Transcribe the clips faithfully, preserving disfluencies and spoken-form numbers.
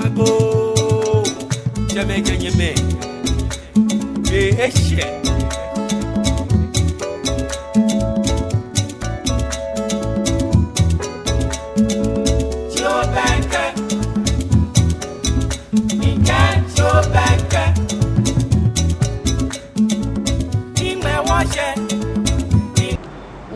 Agoo, tsɛmɛi kɛ nyɛmɛi, be eshɛ. Tsi obɛŋkɛ, mikɛɛ tsi obɛŋkɛ, ni ŋmɛ wɔshɛ.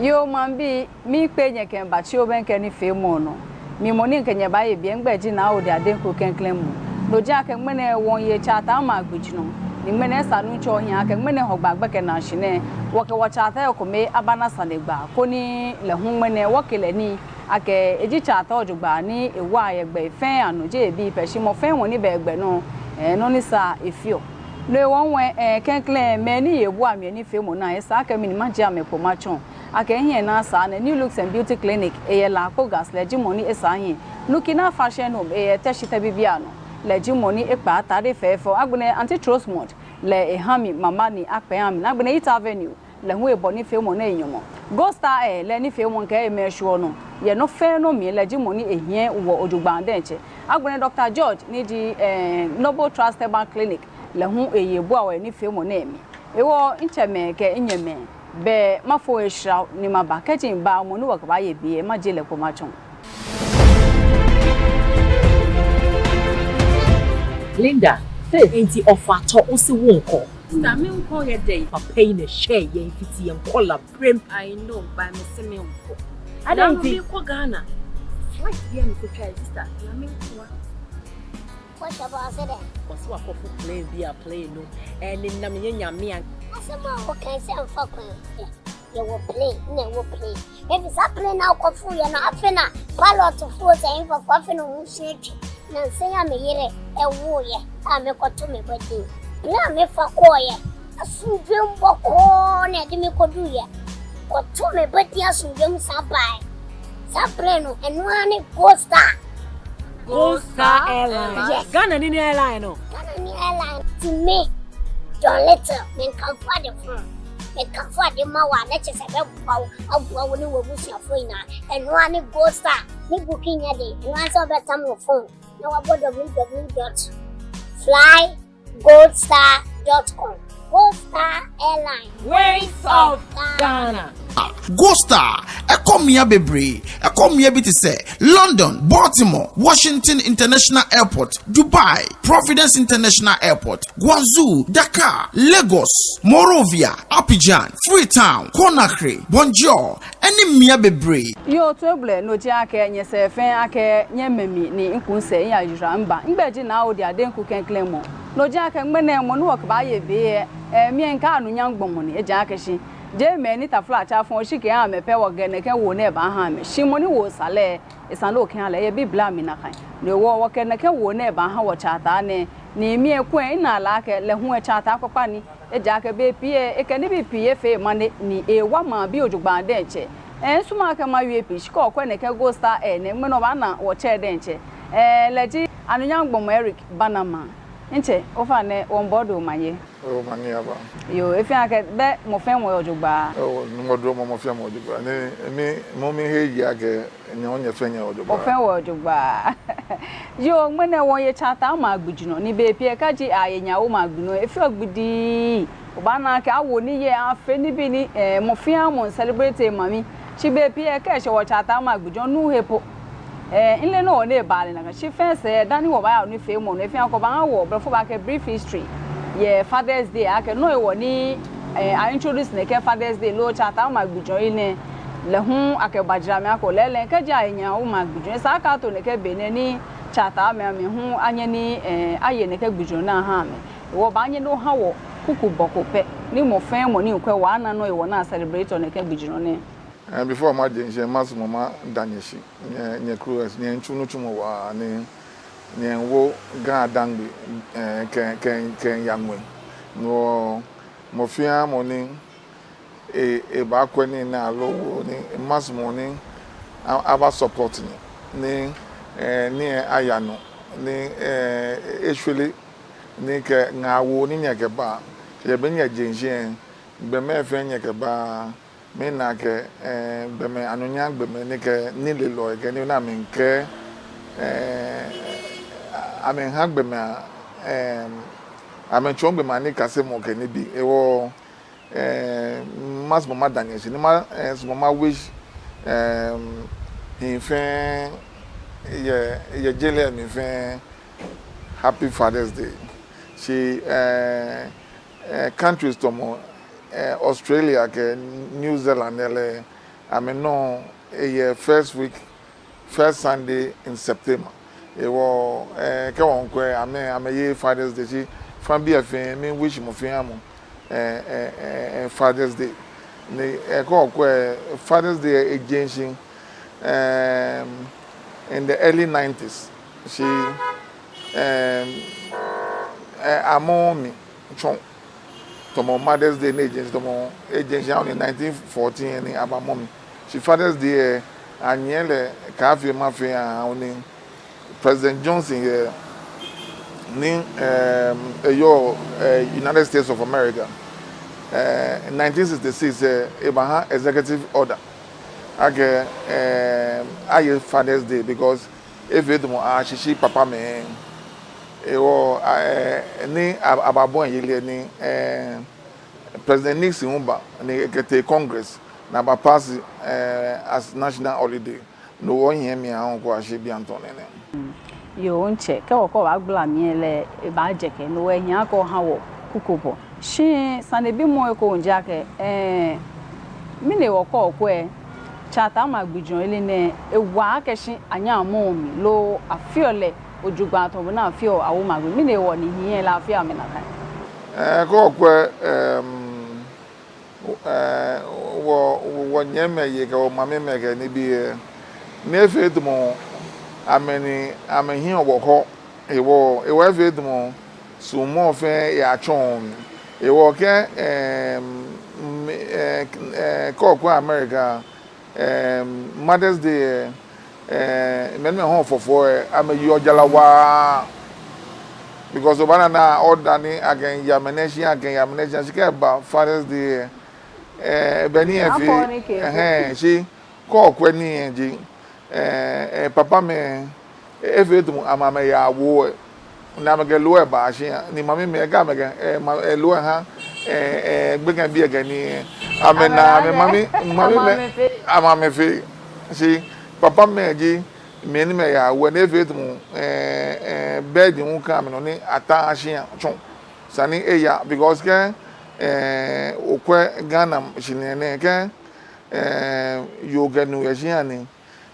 Yoo, maŋbii, miikpee nyɛ kɛmiiba Tsi Obɛŋkɛ nifeemɔ nɔ. Mi mɔ ni mikɛ nyɛ baaye biɛ, migbɛi ji Naa Odi Adenku Klɛŋklɛŋ Mu. No ji akɛ ŋmɛnɛ wɔmiiye Tsɛ Ataa Maa gbijurɔ. Ni ŋmɛnɛ esa Nuŋtsɔ hiɛ akɛ ŋmɛnɛ Hɔgbaa gbɛkɛ naashi nɛɛ, wɔkɛ wɔtsɛ ataa ekome abana sanegbaa, koni lɛ hu ŋmɛnɛ wɔkɛɛ lɛ nii akɛ eji tsɛ ataa jogbaŋŋ ni ewa yɛ gbɛi fɛɛ anɔ, jeee ebii pɛ, shi mɔ fɛɛ mɔ ni bɛ egbɛ nɔ, ɛɛ, nɔ ni sa efeɔ. No hewɔ ŋwɛi, ɛɛ, klɛŋklɛŋ, mɛi ni yeɔ buaa mi yɛ nifeemɔ nɛɛ, esa akɛ mi ni majie amɛ kpo matsɔɔ akɛ mihiɛ ni asa nɛɛ, New Looks and Beauty Clinic, eyɛ La Kpogas, lɛ ji mɔ ni esa hiɛ. Nukina Fashion Home, eyɛ Teshie Tɛbibianɔ, lɛ ji mɔ ni ekpɛ atade fɛfɛo. Agbɛnɛ Auntie Trustmont, lɛ eha mi mama ni akpɛ aha mi. Agbɛnɛ Eat Avenue, lɛ hu ebɔ nifeemɔ nɛɛ nyɔmɔ. Gold Star Air, lɛ nifeemɔ kɛ emɛ shwɔ nɔ yɛ nɔ fɛɛ nɔ mli, lɛ ji mɔ ni ehiɛ wɔ jogbaŋŋ diɛŋtsɛ. Agbɛnɛ Doctor George ni ji, ɛɛ, Noble Trust Herbal Clinic, lɛ hu eye buaa wɔ yɛ nifeemɔ nɛɛ mli. Hewɔ, mitsɛmɛi kɛ minyɛmɛi, bɛ mafo he shra ni maba. Kɛji miba, mɔ ni wɔkɛbaaye biɛ, majie lɛ kpo matsɔɔ. Linda, Faith, enti ɔfa tɔ osi wo nkɔ. Sista, minkɔ yɛ dɛn? Papa yi na eshɛ yɛn fiti yɛn kɔla brem. I know, but mese minkɔ. Adɛn nti? Miikɔ Ghana. Flight bi a mikotwa yi, sista, na minkɔ. Wɔhyɛ bɔ ase dɛ. Wɔse wɔakɔfo plane bi a plane no, ɛɛ, ne nam nyɛ Nyame a. Asɛm a wɔkae sɛ mfa kwan. Yɛwɔ plane, na ɛwɔ plane. Ebi saa plane na wɔkɔfo yɛ no, afei na pilot fo sɛ mfa kɔ, afei na wɔn nso atwi. Na nsɛn a me yere ɛwoeɛ a mekɔto me ba din. Plane a mefa kɔeɛ, asomdwoe mu bɔkɔɔ na ɛde me kɔduiɛ. Kɔtoo me ba din asomdwoe mu san baeɛ. Saa plane no, ɛno ara ne Gold Star. Gold Star Airline. Yes. Ghana ni ne airline no. Ghana ni airline. Ti me, John Little, menkamfo ade fo. Menkamfo ade ma wo a, na kyerɛ sɛ ɛbɛboa wo, aboa wo ne w'abusuafoɔ nyinaa. Ɛno ara ne Gold Star. Ne booking nyɛ den. Ɛno ara sɛ wobɛtam wo phone na wabɔ w w w dot fly gold star dot com. Gold Star Airline. Wings of Ghana. Gold Star, ɛkɔ mmea bebree. Ɛkɔ mmea bi te sɛ London, Baltimore, Washington International Airport, Dubai, Providence International Airport, Guangzhou, Dakar, Lagos, Monrovia, Abidjan, Freetown, Conakry, Banjul, ɛne mmea bebree. Yoo, toibolɛ, no ji akɛ nyɛsɛɛ fɛɛ akɛ nyɛmɛ mi ni miku misɛɛ miyajwara miba. Migbɛi ji Naa Odi Adenku Klɛŋklɛŋ Mu. No ji akɛ ŋmɛnɛ mɔ ni wɔkɛbaaye biɛ, ɛɛ, miikɛɛ anunyam gbɔmɔ ni, ejaakɛ shi jeee mɛi ni taflatsɛ afɔ̃ oshiki aha amɛ pɛ wɔkɛ nɛkɛ woo nɛɛ baaha amɛ. Shi mɔ ni woo sa lɛ, esa ni okɛha lɛ, eyɛ Biblia mli nakai. No hewɔ wɔkɛ nɛkɛ woo nɛɛ baaha wɔtsɛ ataa nɛɛ, ni miikwɛ, minaa lɛ akɛ lɛ hu etsɛ ataa kpakpa ni. Ejaakɛ bei pii lɛ, ekɛ nibii pii efee amane ni ewa maŋbii jogbaŋŋ diɛŋtsɛ. Ɛɛ, misumɔɔɔ akɛ mawie pii, shi kɛ okwɛ nɛkɛ Gold Star Air nɛɛ, ŋmɛnɛ obaana wɔtsɛ diɛŋtsɛ. Ɛɛ, lɛ ji anunyam gbɔmɔ Eric Bannerman. Ntsɛ, ofainɛ, wɔmiibo bo omanye. Omanye aba. Yoo, efeɔ akɛ bɛ mɔ fɛɛ mɔ yɛ jogbaŋŋ. Oo, Nyɔŋmɔ duromɔ, mɔ fɛɛ mɔ yɛ jogbaŋŋ. Ni mi, mɔ mihe ye akɛ nyɛ hu nyɛfɛɛ nyɛyɛ jogbaŋŋ. Wɔfɛɛ wɔyɛ jogbaŋŋ. Yoo, ŋmɛnɛ wɔmiiye tsɛ ataa maa gbijurɔ, ni bei pii lɛ kɛji aye nyɛ awo maa gbijurɔ, efeɔ gbidii. Obaana akɛ awo nii yɛ, afee nibii ni, ɛɛ, mɔ fɛɛ mɔ miicelebrate emami. Shi bei pii lɛ kɛ eshɛ wɔtsɛ ataa maa gbijurɔ, nuu he po. Ɛɛ, mileee nɔ hewɔ ni eba lɛ nakai, shi fɛɛ sɛɛ dani wɔbaaya nifeemɔ nɔ, efeɔ akɛ obaaha wɔ, blɔfo baakɛɛ brief history yɛ Father's Day, akɛ nɔ hewɔ ni, ɛɛ, a-introduce nɛkɛ Father's Day loo tsɛ ataa maa gbijurɔ yi nɛɛ. Lɛ hu akɛbajra mi akɛ lɛɛlɛŋ kɛji aye nyɛ awo maa gbijurɔ, esa akɛ ato nɛkɛ be nɛɛ ni tsɛ ataa mɛi amɛhu anyɛ ni, ɛɛ, aye nɛkɛ gbijurɔ nɛɛ aha amɛ. Hewɔ obaanyɛ ni oha wɔ kuku bɔ ko pɛ, ni mɔ fɛɛ mɔ ni miikwɛ lɛ ana nɔ hewɔ ni a-celebrate-ɔ nɛkɛ gbijurɔ nɛɛ. Ɛɛ, before maje shishi lɛ, masumɔ mada nyɛ shi. Nyɛ, nyɛ crew lɛ, nyɛmiitsu nitsumɔ waa ni nyɛmiiwo Ga-Dangme, ɛɛ, kɛ, kɛ, kɛya ŋwɛi. No hewɔ mɔ fɛɛ mɔ ni e, ebaakwɛ nii nɛɛ aloo ewo nii, masumɔ ni a, aba-support nyɛ. Ni, ɛɛ, nii lɛ aya nɔ. Ni, ɛɛ, eshwere. Ni kɛ ŋaawoo ni nyɛkɛba. Yɛ be ni nyɛje shishi lɛ, gbɔmɛi fɛɛ nyɛkɛba. Mina akɛ, eh, gbɔmɛi, anunyam gbɔmɛi ni kɛ nilelɔi kɛ nii ni amɛkɛ, eh, amɛha gbɔmɛi, eh, amɛtsɔɔ gbɔmɛi anikasemɔ kɛ nibii. Hewɔ, eh, masumɔ mada nyɛ shi ni ma, eh, sumɔ ma wish, eh, hii fɛɛ yɛ, yɛ je lɛ mli fɛɛ Happy Father's Day. Shi, eh, eh, countries tamɔ, eh, Australia kɛ New Zealand lɛ, amɛnɔ, eh, yɛ first week, first Sunday in September. Hewɔ, eh, kɛ wɔkwɛ, amɛ, amɛyeee Father's Day, shi fã biɛ fɛɛ, mi wish mɔ fɛɛ mɔ, eh, eh, eh, eh, Father's Day. Ni, eh, kɛ wɔkwɛ, Father's Day, eh, eje shishi, ehm, in the early nineties. Shi, ehm, eh, amɔ mli tsɔ tamɔ Mother's Day ni eje shishi, tamɔ eje shishi ahu ni nineteen fourteen ni abamɔ mli. Shi Father's Day, eh, anyiɛ lɛ kɛ afee mafee ahu ni President Johnson yɛ ni, ehm, eyɔɔ, eh, United States of America, eh, nineteen sixty-six, eh, ebaha executive order akɛ, ehm, aye Father's Day because efee tamɔ ashishi papamɛi. Hewɔ, a, eh, ni a, ababɔi yeli ni, eh, President Nixon hu ba ni ekɛtee Congress ni aba pass, eh, as national holiday. No hewɔ hiɛ mi ahu ko ashi bianɛ tɔŋŋ nɛɛ. Yoo, ntsɛ, kɛ wɔkɔ wɔgbla mli lɛ, ebaajɛ kɛ, no hewɔ hiɛ akɛ oha wɔ kuku bɔ. Shi sanebimɔ ekoŋŋ ji akɛ, eh, mɛni hewɔ kɛ okwɛ, Tsɛ Ataa Amaa gbijurɔ lɛ nɛɛ, ewa akɛ shi anyɛɛɛ amɔ mli, loo afeɔ lɛ jogbaŋŋ tamɔ bɔ ni afeɔ Awomɛi agbi, mɛni hewɔ ni hii lɛ afeɔ amɛ nakai? Eh, kɛ okwɛ, ehm, eh, wɔ, wɔnyɛmimɛi kɛ wɔmamimɛi kɛ nibii lɛ, ni efee tamɔ amɛ ni amɛhiɔ wɔ kɔ, hewɔ, hewɔ efee tamɔ suɔmɔ fɛɛ yaatsɔ mli. Hewɔ kɛ, ehm, m, eh, eh, kɛ okwɛ America, eh, Mother's Day, eh, eh, mɛi ni amɛhɔɔ fɔfɔi, eh, amɛyeɔ jara waa. Because obaana order ni akɛya mɛnɛ shia, akɛya mɛnɛ shia, shi kɛ eba Father's Day, eh, eh, bɔ ni efee, akɔ ni kɛ, ɛhɛɛ, shi kɛ okwɛ nii lɛ ji, eh, eh, papamɛi, efee tamɔ amɛ amɛyaa wo lɛ, ni amɛkɛ loo lɛ baa shia, ni mamimɛi kɛ amɛkɛ, eh, ma, eh, loo lɛ ha, eh, eh, gbekɛbii lɛ kɛ nii lɛ, amɛnaa amɛ mami, mamimɛi, amɛ amɛfee. Shi papamɛi ji mɛi ni amɛyaa wo lɛ, ni efee tamɔ, eh, eh, burden hu kã amɛnɔ ni ataa shia tsɔ. Esa ni eya, because kɛ, eh, okwɛ Ghana shihilɛ nɛɛ kɛ, eh, yoo kɛ nuu yɛ shia ni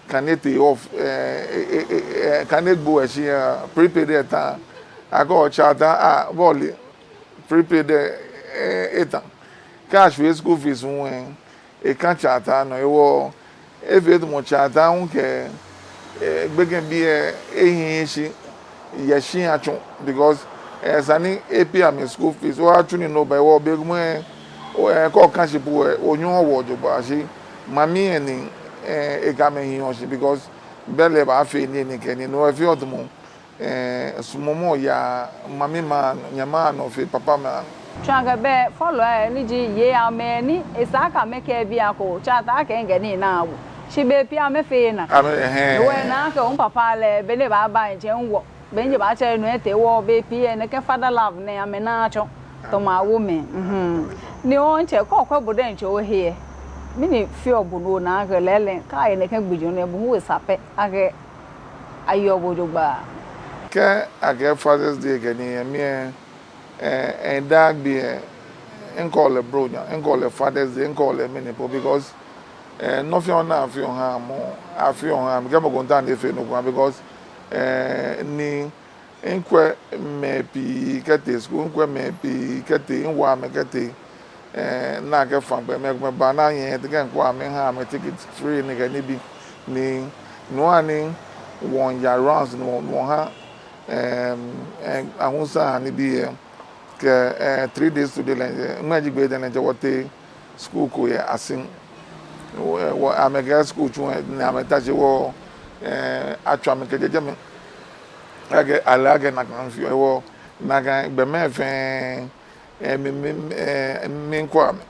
kane etee off, eh, eh, eh, eh, eh, kane egbo yɛ shia, prepaid lɛ eta. Akɛɔ Tsɛ Ataa, ah, bo lɛ, prepaid lɛ, eh, eta. Kɛ ashwie school fees hu lɛ, ekã Tsɛ Ataa nɔ, hewɔ efee tamɔ Tsɛ Ataa hu kɛ, eh, gbekɛbii lɛ ehiii shi yɛ shia tsɔ, because, eh, esa ni epay amɛ school fees, oha tsu ni no ba, hewɔ be ko mli lɛ, o, eh, kɛ okã shi po lɛ, onyɛŋ owo jogbaŋŋ, shi mami lɛ ni, eh, ekɛ amɛ hiɔ shi, because bɛ lɛ baafee nii ni kɛ nii, no efeɔ tamɔ, eh, suɔmɔ yaa mami maŋ, nyɛmaŋ nɔ fe papamɛi. Tsɔɔ akɛ bɛ fɔlɔi lɛ ni ji yei amɛ ni esa akɛ amɛkɛɛ bianɛ ko, Tsɛ Ataa kɛɛ mikɛ nii naa bo. Shi bei pii amɛfeee nakai. Amɛ, ɛhɛɛ. Hewɔ ena akɛ wɔpapa lɛ, be ni ebaaba ŋtsɛ ŋwɔ, be ni ebatsɛ nɔ etee wɔ, bei pii lɛ nɛkɛ father love nɛɛ amɛnaaa tsɔ tamɔ Awomɛi. Mhm. Ni wɔŋtsɛ, kɛ okwɛ bo diɛŋtsɛ ohe lɛ, mɛni feɔ bo ni ona akɛ lɛɛlɛŋ kɛ ayɛ nɛkɛ gbijurɔ nɛɛ, bo hu esa pɛ akɛ ayeɔ bo jogbaŋŋ? Kɛ akɛɛ Father's Day kɛ nii lɛ, mi lɛ, eh, eh, daa gbi lɛ, mikɛɔ lɛ Bronya, mikɛɔ lɛ Father's Day, mikɛɔ lɛ mɛni po, because, eh, nɔ fɛɛ nɔ ni afeɔ ahaa mɔ, afeɔ ahaa mi, kɛ mɔ ko miitao ni efee nɔ ko, because, eh, ni mikwɛ mɛi pii kɛtee school, mikwɛ mɛi pii kɛtee, miwa amɛ kɛtee, eh, ni akɛfã gbɛ, mɛi komɛi baa ni anyɛ, te kɛ mikwɛ amɛ, miha amɛ ticket free ni kɛ nibii, ni no hewɔ ni wɔmiiya rounds ni wɔ, wɔha, em, em, awusã nibii lɛ, kɛ, eh, three days today lɛ, ŋmɛnɛ ji Gbɛi dɛŋ lɛ, wɔtee school ko yɛ Assin. Wɔ, wɔ, amɛkɛɛ school tsu lɛ, ni amɛta shi wɔ, eh, atswa amɛ kɛjɛ jɛmɛ. Akɛ ale akɛ nakai fioo, hewɔ nakai gbɔmɛi fɛɛ, eh, mi, mi, eh, mikwɛ amɛ.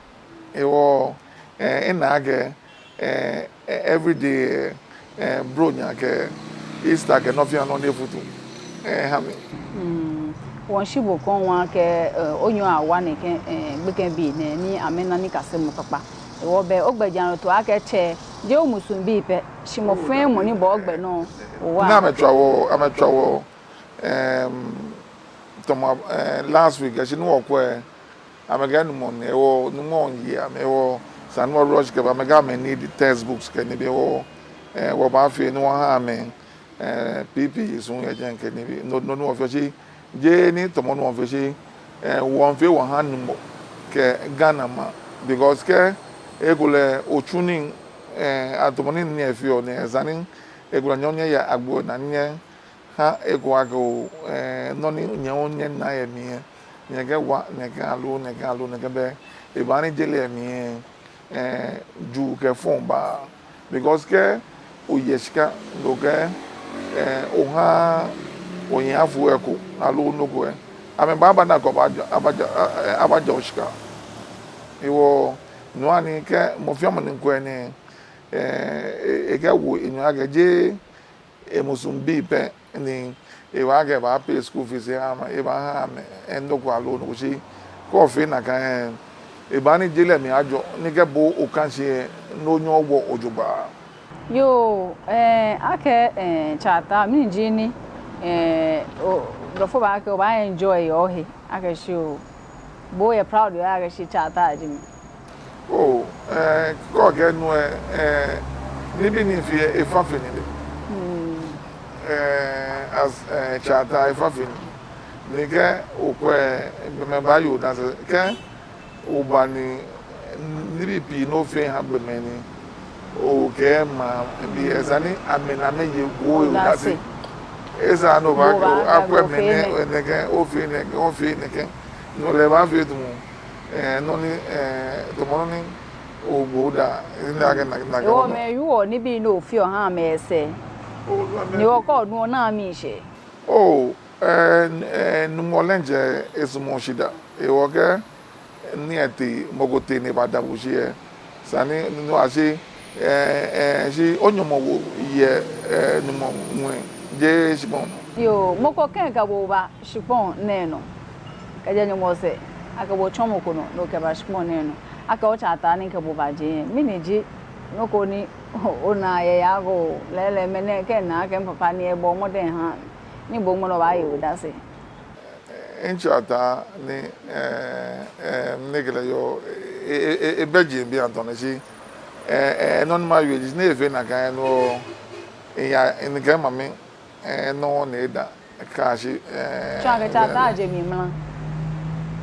Hewɔ, Eh, ena akɛ, eh, eh, everyday, eh, eh, Bronya kɛ Easter kɛ nɔ fɛɛ nɔ ni efutu, eh, ha mi. Mm. Wɔŋshi bo kɔŋ waa akɛ, eh, onyɛɔ owa nɛkɛ, eh, gbekɛbii nɛɛ ni amɛna nikasemɔ kpakpa. Hewɔ bɛ ogbɛjianɔtoo akɛ tsɛ, jeee omusuŋ bii pɛ, shi mɔ fɛɛ mɔ ni bɔ ogbɛ nɔ, owa. Ni amɛtswa wɔ, amɛtswa wɔ, em, tamɔ, eh, last week, eshi ni wɔkwɛ, amɛkɛɛ nuumo nɛɛ, hewɔ nuumo ye amɛ, hewɔ esa ni wɔ rush kɛba, amɛkɛɛ amɛ need textbooks kɛ nibii, hewɔ, eh, wɔbaafee ni wɔha amɛ, eh, P P Es hu yɛ jɛi kɛ nibii, no, no, no wɔfee shi, jeee ni tamɔ no wɔfee shi, eh, wɔmiifee wɔha nuumo kɛ Ghana maŋ, because kɛ ekolɛ otsu nii, eh, atamɔ nii ni efeɔ nɛɛ, esa ni ekolɛ nyɛ hu nyɛya agbo naa ni nyɛ ha eko akɛ oo, eh, nɔ ni nyɛ hu nyɛna yɛ mli lɛ, nyɛkɛwa nɛkɛ aloo nɛkɛ aloo nɛkɛ, bɛ ebaaha ni je lɛ mli lɛ, eh, juu kɛ fɔŋ baa. Because kɛ oyɛ shika, no kɛ, eh, oha ohiafoi eko aloo nɔ ko lɛ, amɛbaaba ni akɛ abaaja, abaaja, eh, abaaja oshika. Hewɔ, no hewɔ ni kɛ mɔ fɛɛ mɔ ni kwɛɔ nɛɛ, eh, e, ekɛwo enyɛ akɛ jeee emusuŋ bii pɛ ni ewa akɛ ebaa pay school fees eha amɛ, ebaaha amɛ, eh, nɔ ko aloo nɔ ko, shi kɛ ofee nakai lɛ, ebaaha ni je lɛ mli ajɔ, ni kɛ bo okã shi lɛ, ni onyɛ owɔ jogbaŋŋ. Yoo, eh, akɛ, eh, Tsɛ Ataa, mɛni ji ni, eh, o, blɔfo baakɛɛ, obaa enjoy yɛ ohe, akɛ shi oo, bo oyɛ proud yɛ ohe akɛ shi Tsɛ Ataa ji mi. Oh, eh, kɛ okɛɛ no lɛ, eh, nibii ni mifee lɛ, efa fe mi lɛ. Hmm. Eh, as, eh, Tsɛ Ataa, efa fe mi. Ni kɛ okwɛ, eh, gbɔmɛi baaya odase, kɛ oba ni, nibii pii ni ofee oha gbɔmɛi ni okɛɛ maŋbii lɛ, esa ni amɛ ni amɛye bo odase. Odase. Esaaa ni obaakɛɛ, bo obaa, akwɛ mɛni, ofee nɛkɛ, ofee nɛkɛ, ofee nɛkɛ. No lɛ baafee tamɔ, eh, nɔ ni, eh, tamɔ nɔ ni ogboo daa, ni akɛ na, na, hewɔ mɛi wieɔ nibii ni ofeɔ ohaa amɛ lɛ sɛɛ. Oh, no, ni okɔ nu ona miishɛɛ. Oh, eh, eh, Nyɔŋmɔ lɛ diɛŋtsɛ esumɔɔ shidaa. Hewɔ kɛ ni etee, mɔ ko tee ni ebada bo shi lɛ, esa ni, no ashi, eh, eh, shi onyɔmɔwoo yɛ, eh, Nyɔŋmɔ ŋwɛi, jeee shikpɔŋ nɔ. Yoo, mɔ ko kɛ kɛ bo ba shikpɔŋ nɛɛ nɔ. Kɛjɛ Nyɔŋmɔ sɛɛ, akɛ bo tsɔ mɔ ko nɔ, ni okɛba shikpɔŋ nɛɛ nɔ. Akɛ otsɛ Ataa ni kɛ bo ba jɛi, mɛni ji nɔ ko ni ona yɛ he ko, lɛɛlɛŋ mɛni kɛ na akɛ mipapa ni ebɔ mɔdɛŋ eha, ni bo ŋmɛnɛ obaaye odase. Mitsɛ Ataa ni, eh, eh, ni kɛ lɛ yɔɔ, e, e, e, ebɛ jɛi bianɛ tɔɔ nɛ shi, eh, eh, nɔ ni mawie ji, ni efee nakai nɔ, eya, ni kɛ mami, eh, nɔ ni eda, kɛ shi, eh, tsɔɔ akɛ Tsɛ Ataa je mi mla.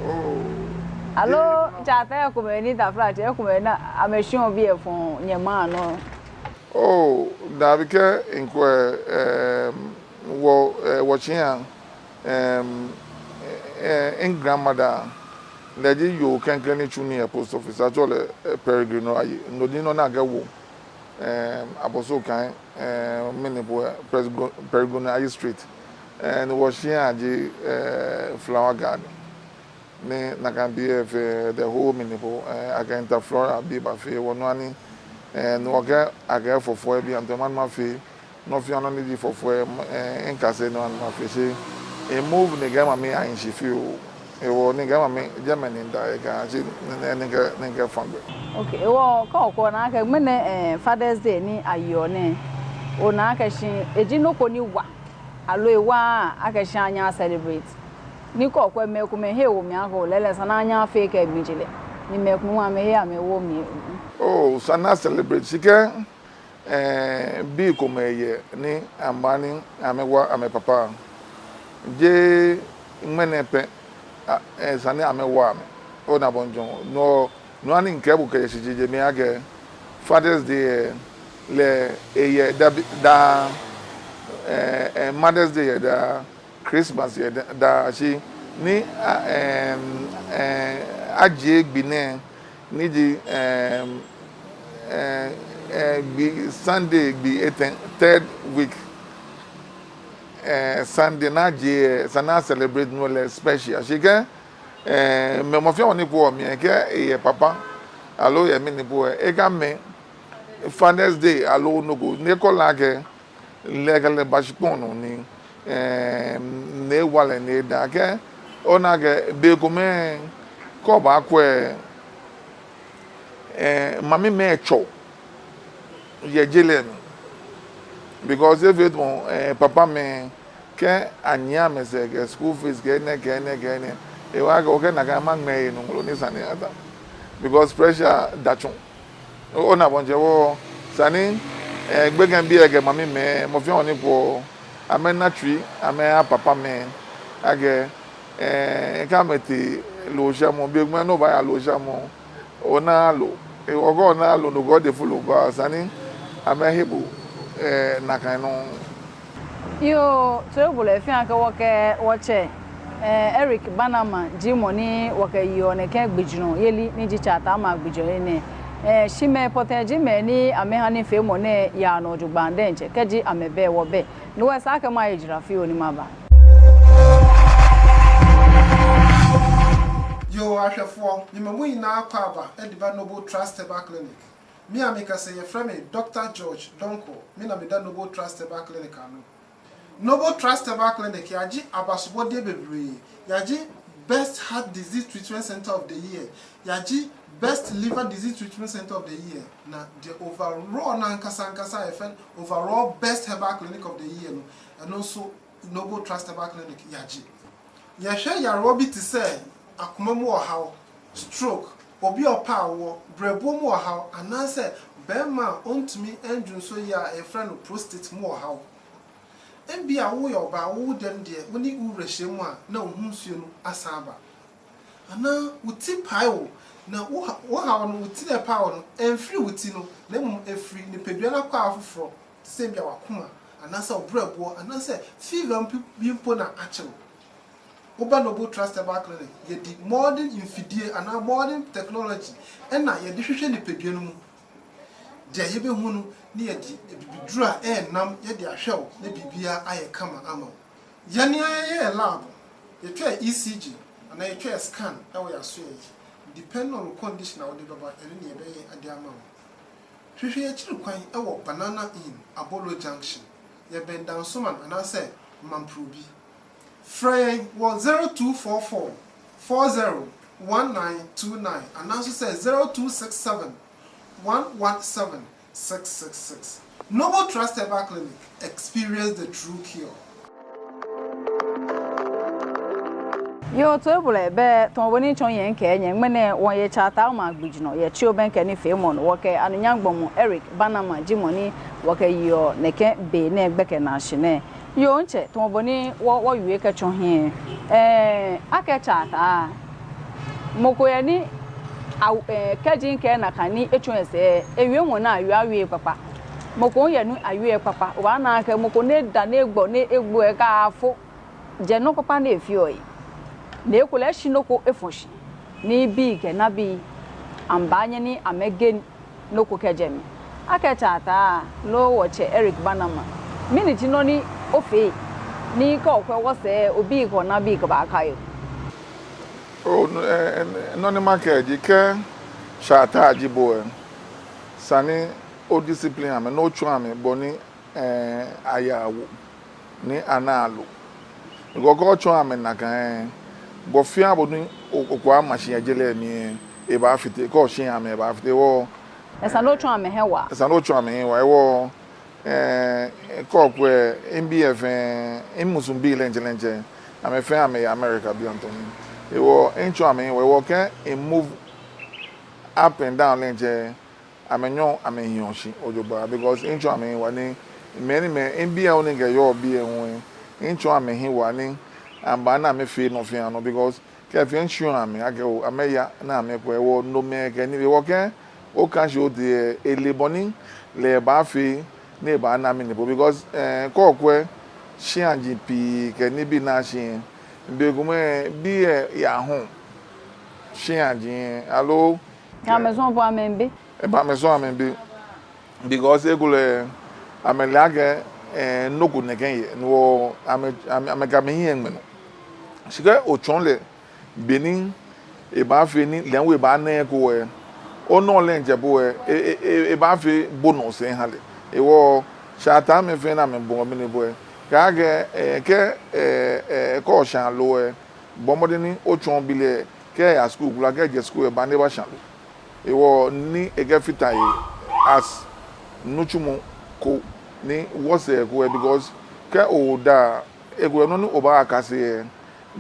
Oh. Aloo, Tsɛ Ataa ekomɛi ni taflatsɛ, ekomɛi ni amɛshiɔ bii lɛ fɔɔ nyɛmaŋ nɔ. Oh, dabi kɛ mikwɛ, eh, wɔ, eh, wɔtsɛ ya, em, eh, eh, mi grandmother, lɛ ji yoo klɛŋklɛŋ ni tsu nii yɛ post office, atsɛɔ lɛ, eh, Peregrino Ayi, no ji nɔ ni akɛwo, em, Abossey Okai, em, mɛni po, eh, Peregrino, Peregrino Ayi Street, eh, ni wɔshia ji, eh, Flower Garden. Ni nakai bii lɛ fɛɛ, the whole mɛni po, eh, akɛ interfloral bii bafee wɔ nɔ ni, eh, ni wɔkɛɛ akɛ fɔfɔi bii anto mani mafee, nɔ fɛɛ nɔ ni ji fɔfɔi, eh, mikase nɔ ni mafee shi. E move ni kɛ mami ahi shi fioo. Hewɔ ni kɛ mami jɛmɛ ni mida yɛ kɛyashi ni, ni, ni kɛ, ni kɛfa gbɛ. Okay, hewɔ kɛ okwɛ ona akɛ ŋmɛnɛ, eh, Father's Day ni ayeɔ nɛɛ, ona akɛ shi, eji nɔ ko ni wa, aloo ewa akɛ shi anyɛ a celebrate. Ni kɛ okwɛ mɛi komɛi he wo mli akɛ lɛɛlɛŋ esa ni anyɛ afee kɛ miji lɛ. Ni mɛi komɛi amɛhe amɛwo mli. Oh, esa ni a celebrate shi kɛ, eh, bii komɛi yɛ ni amɛbaanyɛ amɛwa amɛpapa. Jeee ŋmɛnɛ pɛ, a, eh, esa ni amɛwa amɛ. Ona bɔ ni jɔɔ. No, no hewɔ ni mikɛɛ bo kɛjɛ shishi jɛmɛ akɛ Father's Day, eh, lɛ, eyɛ daa, daa, eh, eh, Mother's Day yɛ daa, Christmas yɛ daa, daa shi ni, a, em, eh, ajie gbi nɛɛ, ni ji, em, eh, eh, gbi Sunday, gbi etɛ, third week, eh, Sunday ni ajie, eh, esa ni a celebrate no lɛ special. Shi kɛ, eh, mɛi mɔ fɛɛ mɔ ni kpoo mli lɛ, kɛ eyɛ papa, Aloo yɛ mɛni po lɛ, ekamɛ Father's Day aloo nɔ ko, ni ekɔ lɛ akɛ lɛ kɛ lɛ ba shikpɔŋ nɔ ni, eh, ni ewa lɛ ni eda akɛ, ona akɛ bei komɛi kɛ obaakwɛ, eh, mamimɛi etsɔ yɛ je lɛ mli. Because efee tamɔ, eh, papamɛi kɛ anyiɛ amɛsɛɛ kɛ school fees kɛ enɛ kɛ enɛ kɛ enɛ. Ewa akɛ okɛ nakai maŋmɛ he nɔ ŋmlɔ ni sane ata. Because pressure da tsɔ. Ona bɔ ni tsɛ wɔ sane, eh, gbekɛbii kɛ mamimɛi, mɔ fɛɛ mɔ ni po, amɛna tsui, amɛha papamɛi akɛ, eh, kɛ amɛtee looshamɔ, bei komɛi ni obaaya looshamɔ, onaaa loo. Ewɔ kɛ onaaa loo, no kɛ ode folo ba sane, amɛhe bo, eh, nakai nɔŋŋ. Yoo, toibolɔi, efeɔ akɛ wɔkɛ wɔtsɛ, eh, Eric Bannerman ji mɔ ni wɔkɛyeɔ nɛkɛ gbijurɔ yeli ni ji Tsɛ Ataa-Amaa gbijurɔ yeli nɛɛ. Eh, shi mɛi pɔtɛɛ ji mɛi ni amɛha nifeemɔ nɛɛ yaa nɔ jogbaŋŋ diɛŋtsɛ, kɛji amɛbɛ lɛ wɔbɛ. No hewɔ esa akɛ maye jara fioo ni maba. Yoo, ahwɛfoɔ, mimɛ mo nyinaa akwaaba de ba Noble Trust Herbal Clinic. Me a mekasa yi, yɛfrɛ me Doctor George Donkor, me na meda Noble Trust Herbal Clinic ano. Noble Trust Herbal Clinic, yɛagye abasobɔdeɛ bebree. Yɛagye Best Heart Disease Treatment Center of the Year. Yɛagye Best Liver Disease Treatment Center of the Year. Na deɛ overall no ankasa ankasa a yɛfrɛ no overall Best Herbal Clinic of the Year no, ɛno nso Noble Trust Herbal Clinic yɛagye. Yɛhwɛ yareɛ bi te sɛ akoma mu ɔhaw, stroke, obi a ɔpɛ awoɔ, brɛboɔ mu ɔhaw, anaasɛ barima a ɔntumi nnwonsɔ yie a yɛfrɛ no prostate mu ɔhaw. Ebia woyɛ ɔbaa, wo dɛm deɛ, wo ne wo wura hyia mu a, na wo ho nsuo no asan aba. Anaa wo ti pae wo, na wo ha-, wo haw no, wo ti na ɛpae wo no, ɛmfiri wo ti no, na mmom ɛfiri nipadua no akwaa foforɔ, te sɛ ebia w'akoma, anaasɛ wo brɛboɔ, anaasɛ fever mpo, bi mpo na akye wo. Woba Noble Trust Herbal Clinic, yɛde modern mfidie anaa modern technology ɛna yɛde hwehwɛ nipadua no mu. Deɛ yɛbɛhu no, na yɛde abibiduro a ɛyɛ nam yɛde ahwɛ wo, na biribiara ayɛ kama ama wo. Yɛn ara yɛyɛ lab, yɛtwa E C G, anaa yɛtwa scan wɔ yɛn asoɛeɛ yi. Depending on wo condition a wode bɛba, ɛno na yɛbɛyɛ ade ama wo. Hwehwɛ yɛn akyiri kwan wɔ Banana Inn, Abolo Junction. Yɛbɛn Dansoman anaasɛ Mamprobi. Frɛ yɛn wɔ zero two four four, four zero, one nine two nine anaasɛ zero two six seven, one one seven, six six six. Noble Trust Herbal Clinic, experience the true cure. Yoo, toibolɔi, bɛ tamɔ bɔ ni mitsɔɔ nyɛ akɛ nyɛ, ŋmɛnɛ wɔyɛ Tsɛ Ataa-Amaa gbijurɔ yɛ Tsi Obɛŋkɛ nifeemɔ nɔ. Wɔkɛ anunyam gbɔmɔ Eric Bannerman ji mɔ ni wɔkɛyeɔ nɛkɛ be nɛɛ gbɛkɛ naashi nɛɛ. Yoo, ntsɛ, tamɔ bɔ ni wɔ, wɔwie kɛtsɔ hiɛ, eh, akɛ Tsɛ Ataa, mɔ ko yɛ ni, aw-, eh, kɛji mikɛɛ nakai ni etsɔ esɛɛ, ewiemɔ ni awieɔ, awieee kpakpa. Mɔ ko yɛ ni awieɔ kpakpa. Obaana akɛ mɔ ko ni eda ni egbɔ ni egbo lɛ kaafo jɛ nɔ kpakpa ni efeɔ lɛ. Ni ekolɛ eshi nɔ ko efɔ shi. Ni bii kɛ nabii amɛbaanyɛ ni amɛge nɔ ko kɛjɛ mli. Akɛ Tsɛ Ataa loo wɔtsɛ Eric Bannerman, mɛni ji nɔ ni ofee ni kɛ okwɛ wɔsɛɛ, obii kɛ onabii kɛbaakai o? Oo, n-, eh, eh, nɔ ni makɛɛ ji akɛ Tsɛ Ataa ji bo lɛ, esa ni o discipline amɛ, ni otsɔɔ amɛ bɔ ni, eh, ayaa awo ni anaa loo. Because kɛ otsɔɔɔ amɛ nakai lɛ, bɔ fɛɛ bɔ ni o-, okɛbaama shi yɛ je lɛ mli lɛ, ebaafite. Kɛ oshɛɛɛ amɛ, ebaafite. Hewɔ, esa ni otsɔ amɛhe waa. Esa ni otsɔ amɛhe waa. Hewɔ, eh, kɛ okwɛ, mibii lɛ fɛɛ, mimusuŋ bii lɛ diɛŋtsɛ diɛŋtsɛ, amɛ fɛɛ amɛyɛ America bianɛ tɔŋŋ. Hewɔ mitsɔɔ amɛhe waa. Hewɔ kɛ mi move up and down lɛ diɛŋtsɛ, amɛnyɛɔ amɛhiɔ shi jogbaŋŋ, because mitsɔɔ amɛhe waa ni mɛi ni, mɛi, mibii lɛ hu ni kɛyɔɔ biɛ hu lɛ, mitsɔɔ amɛhe waa ni amɛbaana amɛfee nɔ fɛɛ nɔ, because kɛ fɛɛ mitsɔɔ amɛ akɛ oo, amɛya ni amɛkwɛ, hewɔ nomɛi kɛ nibii, hewɔ kɛ oka shi otee lɛ, ele bɔ ni lɛ ebaafee ni ebaana mɛni po, because, eh, kɛ okwɛ shĩaji pii kɛ nibii ni ashi lɛ, bei komɛi bii lɛ yahɔɔ shĩaji lɛ, aloo amɛzɔɔ po amɛmiibe. Eba amɛzɔɔ amɛmiibe. Because ekolɛ amɛle akɛ, eh, nɔ ko nɛkɛ yɛ, ni hewɔ amɛ, amɛ, amɛkɛ amɛhiɛ ŋmɛɔ nɔ. Shi kɛ otsɔɔ lɛ bɔ ni ebaafee ni lɛ hu ebaana eko lɛ, onɔ lɛ ŋjɛ bo lɛ, e, e, e, ebaafee bonus eha lɛ. Hewɔ shataamɛi fɛɛ ni amɛbɔɔ mɛni bo lɛ, kaakɛɛ, eh, kɛ, eh, eh, kɛ oshã loo lɛ, bɔɔ mɔdɛŋ ni otsɔɔ bi lɛ, kɛ eya school kulɛ, kɛ ejɛ school lɛ, eba ni ebashã loo. Hewɔ ni ekɛfata he as nitsumɔ ko ni wɔsɛɛ ko lɛ, because kɛ oda, ekolɛ nɔ ni obaakase lɛ,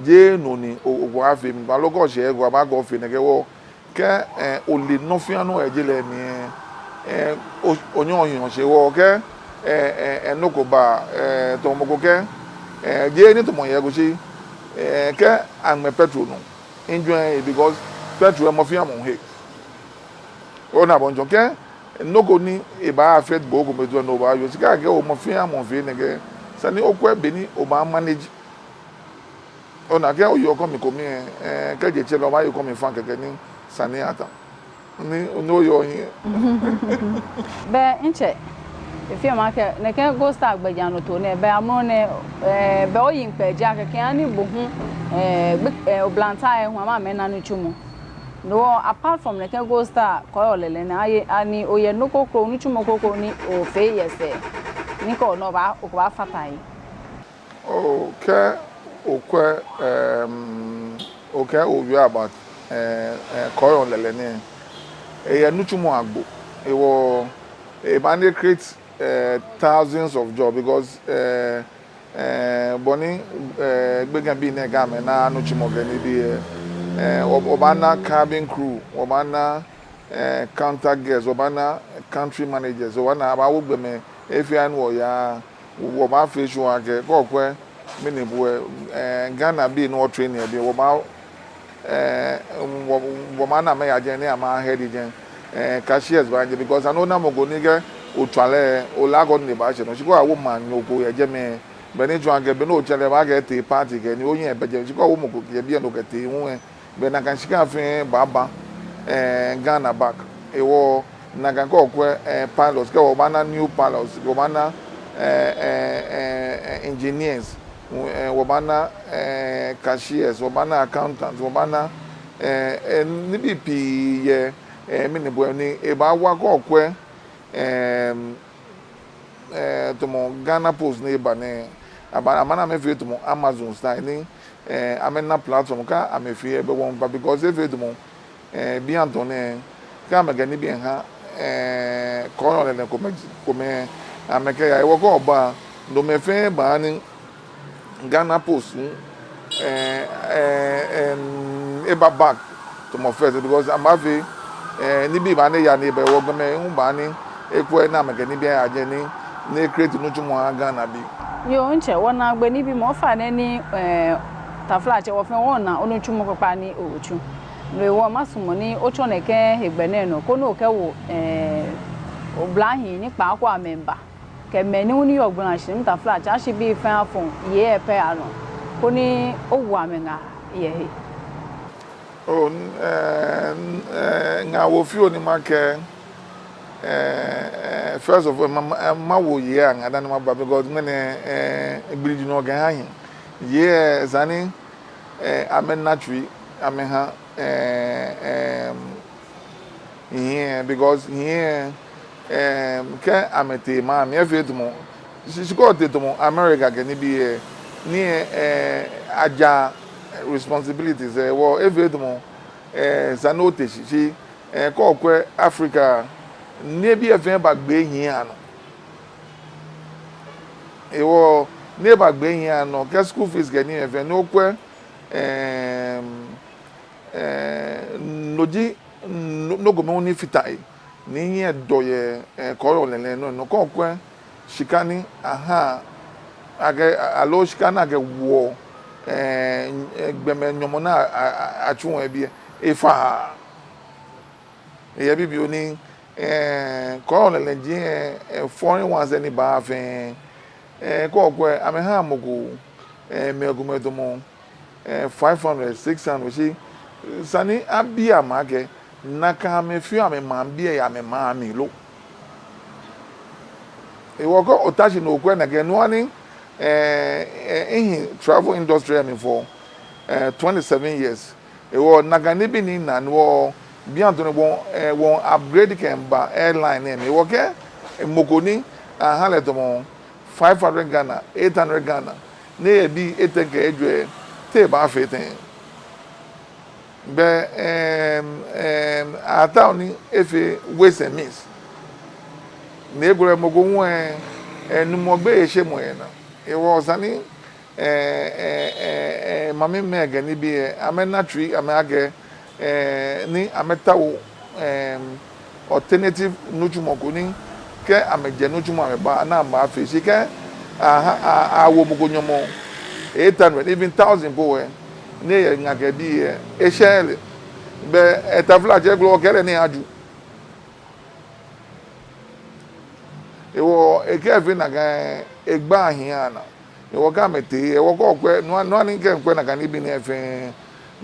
jeee no ni o, obaafee, mɛi baalo kɛ oshɛ he ko abaakɛɛ ofee nɛkɛ. Hewɔ kɛ, eh, ole nɔ fɛɛ nɔ yɛ je lɛ mli lɛ, eh, o, onyɛŋ ohiɔ shi. Hewɔ kɛ, eh, eh, eh, nɔ ko ba, eh, tamɔ mɔ ko kɛɛ, eh, jeee ni tamɔ yɛ ko shi, eh, kɛ aŋmɛ petrol nɔ, enjoy, because petrol lɛ mɔ fɛɛ mɔ he. Ona bɔ ni etsɔɔ, kɛ nɔ ko ni ebaa-affect bo ko mɛi too lɛ, no obaaye. Shi kɛ mɔ fɛɛ mɔ fee nɛkɛ, esa ni okwɛ bɔ ni obaa-manage. Ona, kɛ oye okɔmi kome, eh, kɛjɛ tsɛ lɛ obaaye okɔmi faŋŋ kɛkɛ ni sane lɛ ata. Ni, ni oye ohiɛ. Bɛ, ntsɛ, efeɔ mi akɛ nɛkɛ Gold Star gbɛjianɔtoo nɛɛ, bɛ amrɔ nɛɛ, eh, bɛ oyiŋ kpɛ ja kɛkɛ ani bo hu, eh, gbe-, eh, oblahii lɛ hu amɛ amɛna nitsumɔ. No hewɔ, apart from nɛkɛ Gold Star kɔɔyɔɔ lɛlɛ nɛɛ, aye, ani oyɛ nɔ kroko, nitsumɔ kroko ni ofee yɛ sɛɛ, ni kɛ ona lɛ obaa, okɛbaafata he? Oh, kɛ okwɛ, em, okɛ owie about, eh, eh, kɔɔyɔɔ lɛlɛ nɛɛ, eyɛ nitsumɔ agbo. Hewɔ, ebaa ni e-create, eh, thousands of jobs because, eh, eh, bɔ ni, eh, gbekɛbii nɛɛ kɛ amɛna nitsumɔ kɛ nibii lɛ, eh, wɔ, wɔbaana cabin crew, wɔbaana, eh, counter girls, wɔbaana country managers, wɔbaana, abaawo gbɔmɛi he fɛɛ he ni wɔyaa, wɔbaafee sure akɛ, kɛ okwɛ mɛni bo lɛ, eh, Ghanabii ni wɔ-train yɛ biɛ, wɔbaa, eh, wɔ, wɔbaana amɛya jɛi ni amɛ-head jɛi, eh, cashiers baa jɛi, because esa ni ona mɔ ko ni kɛ otswa lɛ, ole akɛ onyɛ obaashɛ nɔ. Shi kɛ owo maŋnyo ko yɛ jɛmɛ, bɔ ni etsɔɔ akɛ, bɔ ni otsɛ lɛ baakɛɛ etee party kɛ nii, onyɛ bɛ jɛmɛ. Shi kɛ owo mɔ ko yɛ biɛ ni okɛtee hu lɛ, bɛ nakai shika fɛɛ baaba, eh, Ghana back. Hewɔ nakai kɛ okwɛ, eh, pilots, kɛ wɔbaana new pilots, wɔbaana, eh, eh, eh, eh, engineers, eh, wɔbaana, eh, cashiers, wɔbaana accountants, wɔbaana, eh, eh, nibii pii yɛ, eh, mɛni bo lɛ ni ebaawa kɛ okwɛ, eh, eh, tamɔ Ghana Post ni eba nɛɛ, aba, amɛna amɛfee tamɔ Amazon style ni, eh, amɛna platform kɛ amɛfee lɛ, ebɛ wɔŋ paa because efee tamɔ, eh, bianɛ tɔɔ nɛɛ, kɛ amɛkɛ nibii ha, eh, kɔɔyɔɔ lɛlɛ komɛi, komɛi, amɛkɛya. Hewɔ kɛ oba, no mɛi fɛɛ baa ni Ghana Post, eh, eh, em, eba back tamɔ first, because amɛbaafee, eh, nibii baa ni eya ni eba, hewɔ gbɔmɛi hu baa ni ekwɛ ni amɛkɛ nibii aya jɛi ni, ni e-create nitsumɔ aha Ghanabii. Yoo, ntsɛ, wɔnaagbee nibii mɔ fɛɛ nɛ ni, eh, taflatsɛ, wɔ fɛɛ wɔna onitsumɔ kpakpa ni otsu. No hewɔ masumɔ ni otsɔ nɛkɛ hegbɛ nɛɛ nɔ, koni okɛwo, eh, oblahii ni kpaako amɛmiiba kɛ mɛi ni hu ni yɔɔ gbalashihilɛ, taflatsɛ, ashibii fɛɛ afɔŋ yei lɛ pɛ anɔ, koni owo amɛ ŋaa yɛ he. Oh, n-, eh, n-, eh, ŋaawoo fioo ni makɛɛ, eh, eh, first of all, ma, ma, eh, mawo yei aŋaa dani maba, because ŋmɛnɛ, eh, gbilijinɔ kɛha hiɛ. Yei lɛ, esa ni, eh, amɛna tsui amɛha, eh, em, hii lɛ, because hii lɛ, em, kɛ amɛtee maŋ mli lɛ efee tamɔ, shi, shi kɛ otee tamɔ America kɛ nibii lɛ, ni, eh, aja responsibilities lɛ, hewɔ efee tamɔ, eh, esa ni ote shi, shi, eh, kɛ okwɛ Africa, nibii lɛ fɛɛ bagbee hii anɔ. Hewɔ, ni ebagbee hii anɔ, kɛ school fees kɛ nii lɛ fɛɛ, ni okwɛ, em, eh, no ji, no, nɔ ko mli hu ni fata he, ni hiɛ dɔ yɛ, eh, kɔɔyɔɔ lɛlɛ nɔ, no kɛ okwɛ shika ni aha, akɛ, aloo shika ni akɛwoɔ, eh, eh, gbɔmɛi nyɔmɔ ni a, a, a, atsuɔ yɛ biɛ, efa. Eyɛ bibioo ni, eh, kɔɔyɔɔ lɛlɛ ji, eh, eh, foreign ones lɛ ni baa fɛɛ, eh, kɛ okwɛ, amɛhaa mɔ ko, eh, mɛi komɛi tamɔ, eh, five hundred, six hundred, shi esa ni abi amɛ akɛ, nakai amɛfeɔ amɛmaŋbii lɛ yɛ amɛmaŋ mli lo? Hewɔ kɛ ota shi ni okwɛ nakai, no hewɔ ni, eh, eh, mihi travel industry lɛ mli for, eh, twenty-seven years. Hewɔ nakai nibii ni mina ni wɔ, Bianɛ tɔ̃ nɛɛ wɔ, eh, wɔ upgrade kɛmiiba airline nɛɛ mli. Wɔkɛɛ, eh, mɔ ko ni aha lɛ tamɔ five hundred Ghana, eight hundred Ghana, ni eyɛ bii etɛ kɛ ejwɛ, te ebaafee tɛŋŋ? Bɛ, em, em, ataoɔ ni efee ways and means. Ni ekolɛ mɔ ko hu, eh, eh, numɔ gbeyei shemɔ yɛ naa. Ehewɔ esa ni, eh, eh, eh, eh, mamimɛi kɛ nibii, eh, amɛna tsui, amɛkɛɛ, eh, ni amɛtao, em, alternative nitsumɔ ko ni kɛ amɛjɛ nitsumɔ amɛba, ni amɛbaafee. Shi kɛ aha, a, awo mɔ ko nyɔmɔ eight hundred, even thousand po lɛ, ni eyɛ ŋa kɛ bii lɛ, eshɛɛɛ lɛ. Bɛ, eh, taflatsɛ, ekolɛ okɛɛ lɛ ni aju. Ehewɔ, ekɛɛ efee nakai, egbaa hiɛ anaa. Ehewɔ kɛ amɛtee, ehewɔ kɛ okwɛ, nɔ, nɔ ni kɛ mikwɛ nakai nibii nɛɛ fɛɛ,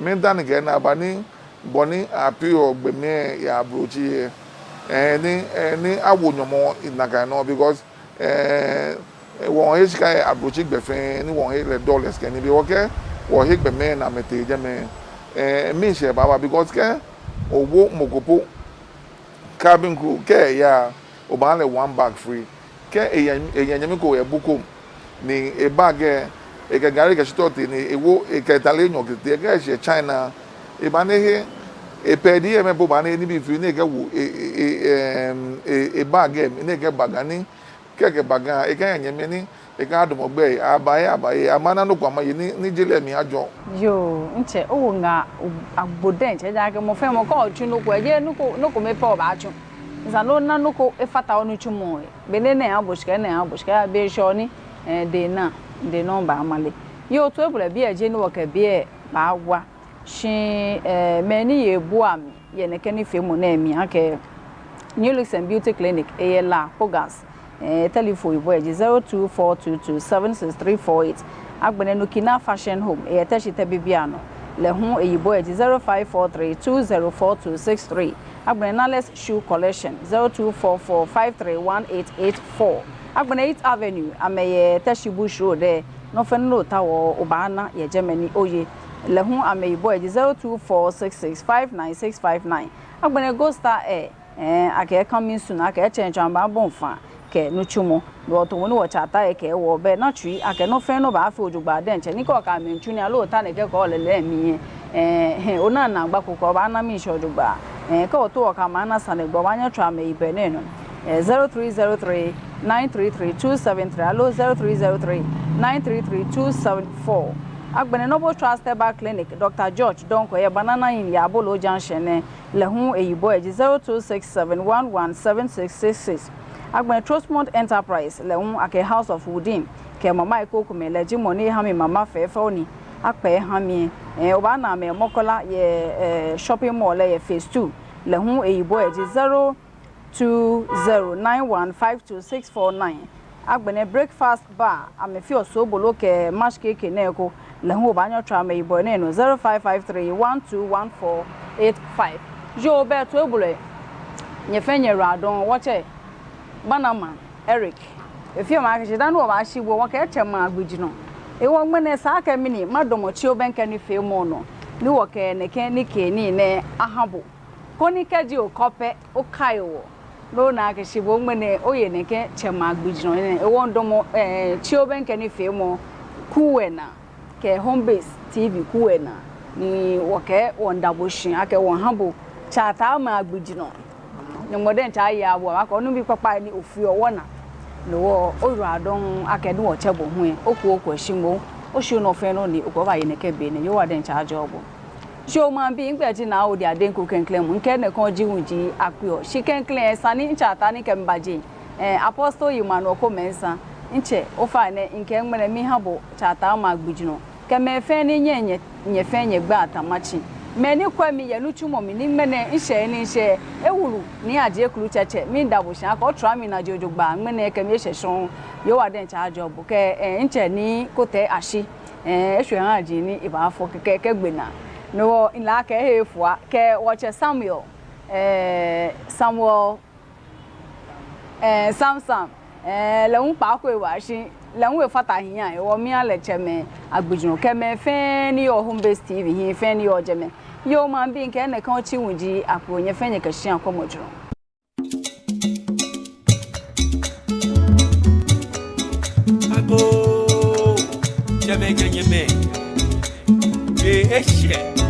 miitao ni kɛ naa aba ni, bɔ ni apiɔ gbɛmɛi yɛ ablotsiri lɛ, eh, ni, eh, ni awo nyɔmɔ nakai nɔŋŋ, because, eh, eh, wɔhe shika yɛ ablotsiri gbɛ fɛɛ, ni wɔhe lɛ dollars kɛ nibii, wɔkɛɛ, wɔhe gbɛmɛi ni amɛtee jɛmɛ, eh, miishɛɛ baaba, because kɛ owo mɔ ko po cabin crew, kɛ eya, obaaha lɛ one bag free. Kɛ eyɛ, eyɛ nyɛmi ko yɛ Bukom, ni ebag lɛ, ekɛ gari kɛ shitɔ tee ni ewo, ekɛ tale enyɔ kɛ tee, kɛ eshɛ China, ebaaha ni ehe, epɛdi lɛ mɛi po baaha ni ehe nibii free, ni ekɛwo, e, e, e, em, e, ebag lɛ, ni ekɛba Ga ni, kɛ ekɛba Ga, ekɛ nyɛmi ni, ekɛ adamɔ gbɛ, abaye, abaye, amɛna nɔ ko amɛye ni, ni je lɛ mli ajɔ. Yoo, ntsɛ, owo ŋaa agbo diɛŋtsɛ, ejaakɛ mɔ fɛɛ mɔ kɛ otsu nɔ ko, ejeee nɔ ko, nɔ kome pɛ obaatsu. Esa ni ona nɔ ko efata onitsumɔ lɛ. Be nɛɛ nɛɛ aha bo shika, nɛɛ aha bo shika, be shɔ ni, eh, de na, de nɔ baamale. Yoo, toibolɔi, biɛ ji he ni wɔkɛ biɛ baawa. Shi, eh, mɛi ni yeɔ bua mi yɛ nɛkɛ nifeemɔ nɛɛ mli akɛ New Looks and Beauty Clinic, eyɛ La, Kpogas. Eh, telephone yibɔ lɛ ji zero two four two two seven six three four eight. Agbɛnɛ Nukina Fashion Home, eyɛ Teshie Tɛbibiano. Lɛ hu eyibɔ lɛ ji zero five four three two zero four two six three. Agbɛnɛ Nales Shoe Collection, zero two four four five three one eight eight four. Agbɛnɛ Eighth Avenue, amɛyɛ Teshie Bush Road lɛ, nɔ fɛɛ nɔ ni otaoɔ obaana yɛ jɛmɛ ni oye. Lɛ hu amɛyibɔ lɛ ji zero two four six six five nine six five nine. Agbɛnɛ Gold Star Air, eh, akɛ coming soon, akɛ etsɛŋ tsɔ amɛbaabɔi faa kɛ nitsumɔ. Ni wɔto mɔ ni wɔtsɛ ataa lɛ kɛɛ wɔ bɛ na tsui akɛ nɔ fɛɛ nɔ baafee jogbaŋŋ diɛŋtsɛ. Ni kɛ okɛ amɛ miitsu nii aloo otaoɔ ni okɛkɔ lɛlɛ mli lɛ, eh, hɛɛ, onaaa naagba ko kɛ obaana miishɛɛ jogbaŋŋ. Eh, kɛ otaoɔ okɛ amɛ ana sane lɛ, obaanyɛ otswa amɛyibɔ nɛɛ nɔ. Eh, zero three zero three nine three three two seven three aloo zero three zero three nine three three two seven four. Agbɛnɛ Noble Trust Herbal Clinic, Doctor George Donkor, eyɛ Banana Inn yɛ Abolo Junction nɛɛ. Lɛ hu eyibɔ lɛ ji zero two six seven one one seven six six six. Agbɛnɛ Trustmont Enterprise, lɛ hu akɛ House of Woodin kɛ mama ekokomɛi, lɛ ji mɔ ni ha mi mama fɛfɛo ni akpɛ eha mi. Eh, obaana amɛ Makola yɛ, eh, shopping mall lɛ yɛ phase two. Lɛ hu eyibɔ lɛ ji zero two zero nine one five two six four nine. Agbɛnɛ Breakfast Bar, amɛfeɔ sobolo kɛ mashkeke nɛɛ eko. Lɛ hu obaanyɛ otswa amɛyibɔ nɛɛ nɔ, zero five five three one two one four eight five. Yoo, bɛ toibolɔi, nyɛ fɛɛ nyɛyiwaladɔŋŋ, wɔtsɛ Bannerman Eric. Efeɔ mi akɛ shi dani wɔbaashi bo, wɔkɛɛ tsɛmɛi agbijurɔ. Ehewɔ ŋmɛnɛ esa akɛ mi ni madamɔ Tsi Obɛŋkɛ nifeemɔ nɔ, ni wɔkɛ nɛkɛ nikeenii nɛɛ aha bo. Koni kɛji okɔ pɛ, okai wɔ. Ni ona akɛ shi bo ŋmɛnɛ oye nɛkɛ tsɛmɛi agbijurɔ nɛɛ. Ehewɔ midamɔ, eh, Tsi Obɛŋkɛ nifeemɔ kuwɛ naa, kɛ Home Base T V kuwɛ naa. Ni wɔkɛɛ wɔmiida bo shi akɛ wɔmiiha bo Tsɛ Ataa mɛi agbijurɔ. Nyɔŋmɔ diɛŋtsɛ ayabua bo akɛ onɔ nibii kpakpai ni ofeɔ wɔna. Ni wɔ, oyiwaladɔŋŋ akɛ ni wɔtsɛ bo hu lɛ, oku okwɛ shi moŋ. Oshi nɔ fɛɛ nɔ ni okɛbaaye nɛkɛ be nɛɛ, Yehowa diɛŋtsɛ ajɔɔ bo. Shi oo maŋbii, migbɛi ji Naa Odi Adenku klɛŋklɛŋ mɔ, mikɛ nɛkɛ ji wu ji akpeɔ. Shi klɛŋklɛŋ esa ni mitsɛ Ataa ni kɛ mi baje, eh, Apostle Emmanuel Komɛnsa. Mitsɛ, ofainɛ, mikɛ ŋmɛnɛ miiha bo Tsɛ Ataa mɛi agbijurɔ. Kɛ mɛi fɛɛ ni nyɛ, nyɛ, nyɛ fɛɛ nyɛgbɛ Ataa Matsi. Mɛi ni kwɛ mi yɛ nitsumɔ mli ni ŋmɛnɛ mishɛ ni mishɛ. Ewulu ni aje kulu tsɛtsɛ. Miida bo shi akɛ otswa mi naa jogbaŋŋ. Ŋmɛnɛ kɛ mi eshɛ shɔŋŋ. Yehowa diɛŋtsɛ ajɔɔ bo. Kɛ, eh, mitsɛ ni ko tɛ ashi. Eh, eshwɛ ha ji ni ebaafɔ kɛkɛ kɛgbe naa. No hewɔ mile akɛ ehe efua kɛ wɔtsɛ Samuel, eh, Samuel, eh, Sam Sam, eh, lɛ hu kpaako ewa shi, lɛ hu efata hiɛ, ehewɔ miiha lɛ tsɛmɛi agbijurɔ kɛ mɛi fɛɛ ni yɔɔ Home Base T V, hii fɛɛ ni yɔɔ jɛmɛ. Yoo, maŋbii, ŋkɛɛ nɛkɛ otsi wuji akpo, nyɛ fɛɛ nyɛkɛ shi akɔmɔ jurɔ. Agoo, jɛmɛ kɛ nyɛmɛi, be eshɛ.